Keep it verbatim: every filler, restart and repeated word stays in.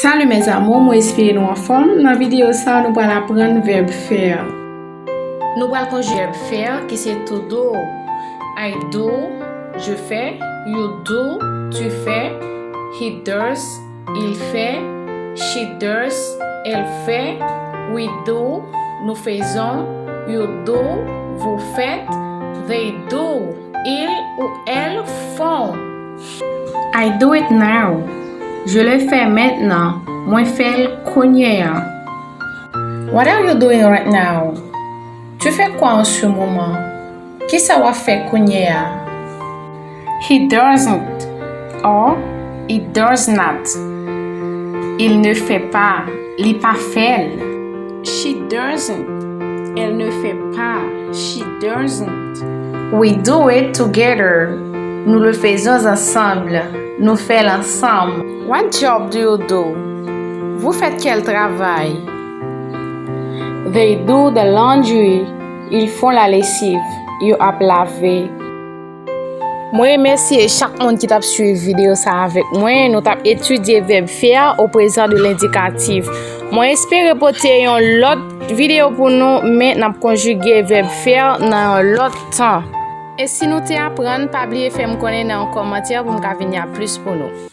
Salut mes amours, mwen espere nou anfòm. Nan videyo sa, nou pral aprann vèb faire. Nou pral konjige vèb faire ki se to do. I do, je fais, you do, tu fais, he does, il fait, she does, elle fait, we do, nous faisons, you do, vous faites, they do, ils ou elles font. I do it now. Je le fais maintenant. Mwen fè l kounye a. What are you doing right now? Tu fais quoi en ce moment? Kisa w ap fè kounye a? He doesn't or he does not. Il ne fait pas. Li pa fè l. She doesn't. Elle ne fait pas. She doesn't. We do it together. Nous le faisons ensemble. Nou fè l ansanm. What job do you do? Vous faites quel travail? They do the laundry. Ils font la lessive. Yo ap lave. Mwen remèsye chak moun ki t ap swiv videyo sa avèk mwen. Nou t ap etidye vèb faire au présent de l'indicatif. Mwen espere pote yon lòt videyo pou nou, men n ap konjige vèb faire nan yon lòt tan. E si nou te aprann, pa bliye fè m konnen nan yon kòmantè pou m ka vini a plis pou nou.